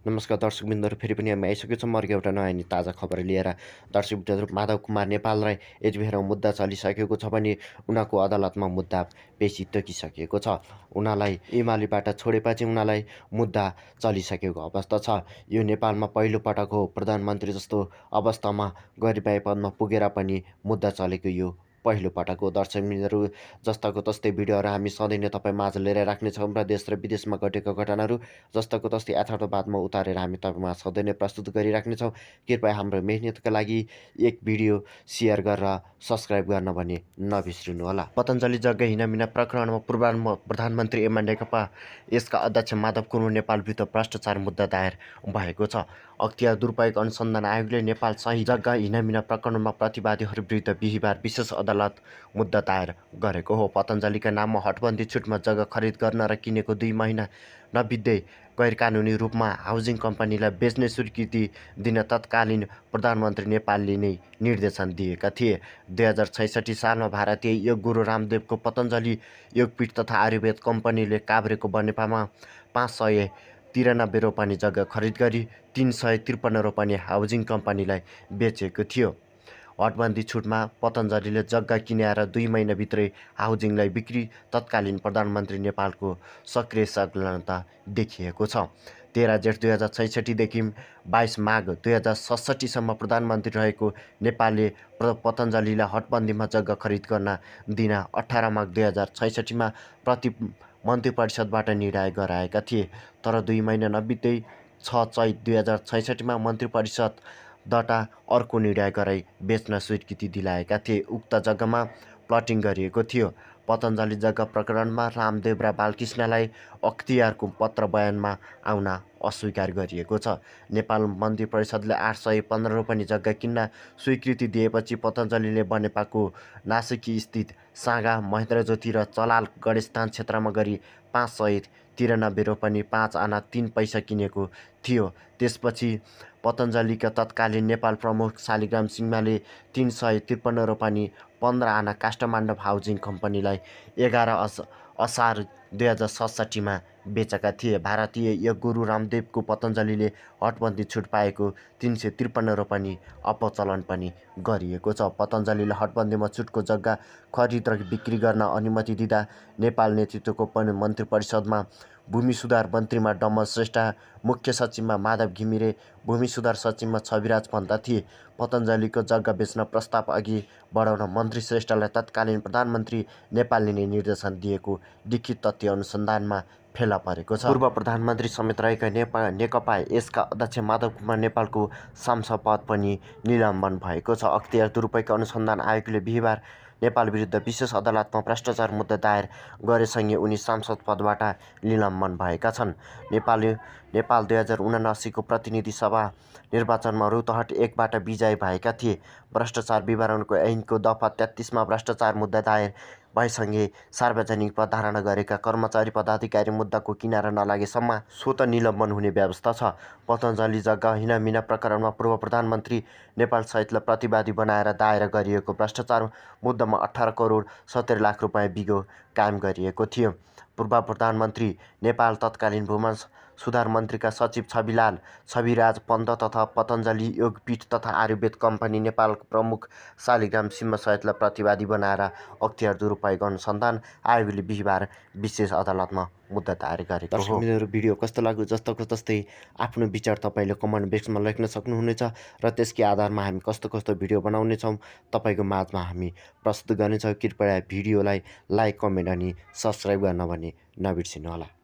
नमस्कार दर्शकबिन्दुहरू, फेरि पनि हामी आइसकेको छौँ अर्को एउटा नयाँ अनि ताजा खबर लिएर। दर्शकबिन्दुहरू, माधव कुमार नेपाललाई यतिखेर मुद्दा चलिसकेको छ भने उनीहरूको अदालतमा मुद्दा पेशी तोकिसकेको छ। उनीहरूलाई एमालेबाट छोडेपछि उनीहरूलाई मुद्दा चलिसकेको अवस्था छ। यो नेपालमा पहिलो पटक हो प्रधानमन्त्री जस्तो अवस्थामा गरिबाई पदमा पुगेर पनि मुद्दा चलेको यो पहिलो पटक हो। दर्शकबिन्दुहरू, जस्ताको तस्तै भिडियोहरू हामी सधैँ नै तपाईँ माझ लिएर राख्नेछौँ र देश र विदेशमा घटेका घटनाहरू जस्ताको तस्तै यथार्थवादमा उतारेर हामी तपाईँमा सधैँ नै प्रस्तुत गरिराख्नेछौँ। कृपया हाम्रो मेहनतका लागि एक भिडियो सेयर गरेर सब्सक्राइब गर्न भने नबिर्सिनुहोला। पतञ्जलि जग्गा हिनामिना प्रकरणमा पूर्व प्रधानमन्त्री एमा नेकपा यसका अध्यक्ष माधव कुमार नेपाल विरुद्ध भ्रष्टाचार मुद्दा दायर भएको छ। अख्तियार दुरुपयोग अनुसन्धान आयोगले नेपाल सही जग्गा हिनामिना प्रकरणमा प्रतिवादीहरू विरुद्ध बिहिबार विशेष अदालत मुद्दा दायर गरेको हो। पतञ्जलिका नाममा हटबन्दी छुटमा जग्गा खरिद गर्न र किनेको 2 महिना नबित्दै गैरकानुनी रूपमा हाउसिङ कम्पनीलाई बेच्ने स्वीकृति दिन तत्कालीन प्रधानमन्त्री नेपालले नै निर्देशन दिएका थिए। 2066 सालमा भारतीय योग गुरु रामदेवको पतञ्जलि योगपीठ तथा आयुर्वेद कम्पनीले काभ्रेको बनेपामा 593 रोपनी जग्गा खरिद गरी 353 रोपनी हाउसिङ कम्पनीलाई बेचेको थियो। हटबन्दी छुटमा पतञ्जलिले जग्गा किनेर 2 महिनाभित्रै हाउसिङलाई बिक्री तत्कालीन प्रधानमन्त्री नेपालको सक्रिय संलग्नता देखिएको छ। 13 जेठ 2066 देखि 22 माघ 2067 सम्म प्रधानमन्त्री रहेको नेपालले पतञ्जलिलाई हटबन्दीमा जग्गा खरिद गर्न दिन 18 माघ 2066 मा मन्त्री परिषदबाट निर्णय गराएका थिए। तर 2 महिना नबित्दै 6 चैत 2066 मा मन्त्री परिषद दटा अर्को निर्णय गराई बेच्न स्वीकृति दिलाएका थिए। उक्त जग्गामा प्लटिङ गरिएको थियो। पतञ्जलि जग्गा प्रकरणमा रामदेव र बालकृष्णलाई अख्तियारको पत्र बयानमा आउन अस्वीकार गरिएको छ। नेपाल मन्त्री परिषदले 815 रोपनी जग्गा किन्न स्वीकृति दिएपछि पतञ्जलिले बनेपाको नासिकी स्थित सागा महेन्द्रज्योति र चलाल गणेशस्थान क्षेत्रमा गरी 593 रोपनी 5 आना 3 पैसा किनेको थियो। त्यसपछि पतञ्जलिका तत्कालीन नेपाल प्रमुख शालिग्राम सिंहले 353 रोपनी 15 आना काष्ठमाण्डव हाउसिङ कम्पनीलाई 11 असार 2067 मा बेचेका थिए। भारतीय योग गुरु रामदेवको पतञ्जलिले हटबन्दी छुट पाएको 353 रोपनी अपचलन पनि गरिएको छ। पतञ्जलिले हटबन्दीमा छुटको जग्गा खरिद र बिक्री गर्न अनुमति दिँदा नेपाल नेतृत्वको पनि मन्त्री परिषदमा भूमि सुधार मन्त्रीमा डम्बर श्रेष्ठ, मुख्य सचिवमा माधव घिमिरे, भूमि सुधार सचिवमा छविराज पन्त थिए। पतञ्जलिको जग्गा बेच्न प्रस्ताव अघि बढाउन मन्त्री श्रेष्ठलाई तत्कालीन प्रधानमन्त्री नेपालले नै निर्देशन दिएको लिखित तथ्य अनुसन्धानमा फेला परेको छ। पूर्व प्रधानमन्त्री समेत रहेका नेकपा यसका अध्यक्ष माधव कुमार नेपालको सांसद पद पनि निलम्बन भएको छ। अख्तियार दुरुपयोग अनुसन्धान आयोगले बिहिबार नेपाल विरुद्ध विशेष अदालतमा भ्रष्टाचार मुद्दा दायर गरेसँगै उनी सांसद पदबाट निलम्बन भएका छन्। नेपाल 2079 को प्रतिनिधि सभा निर्वाचनमा रौतहट 1 बाट विजयी भएका थिए। भ्रष्टाचार विवरणको ऐनको दफा 33 मा भ्रष्टाचार मुद्दा दायर भएसँगै सार्वजनिक पद धारण गरेका कर्मचारी पदाधिकारी मुद्दाको किनारा नलागेसम्म स्वतः निलम्बन हुने व्यवस्था छ। पतञ्जलि जग्गा हिनामिना प्रकरणमा पूर्व प्रधानमन्त्री नेपाल सहितलाई प्रतिवादी बनाएर दायर गरिएको भ्रष्टाचार मुद्दामा 18 करोड 70 लाख रुपैयाँ बिगो कायम गरिएको थियो। पूर्व प्रधानमन्त्री नेपाल तत्कालीन भूमि सुधार मन्त्रीका सचिव छविराज पन्त तथा पतञ्जलि योगपीठ तथा आयुर्वेद कम्पनी नेपालको प्रमुख शालिग्राम सिंह सहितलाई प्रतिवादी बनाएर अख्तियार दुरुपयोग अनुसन्धान आयोगले बिहिबार विशेष अदालतमा मुद्दा दायर गरेको हो। मेरो भिडियो कस्तो लाग्यो जस्तोको तस्तै आफ्नो विचार तपाईँले कमेन्ट बक्समा लेख्न सक्नुहुनेछ र त्यसकै आधारमा हामी कस्तो भिडियो बनाउनेछौँ तपाईँको माझमा हामी प्रस्तुत गर्नेछौँ। कृपया भिडियोलाई लाइक, कमेन्ट अनि सब्सक्राइब गर्न भने नबिर्सिनुहोला।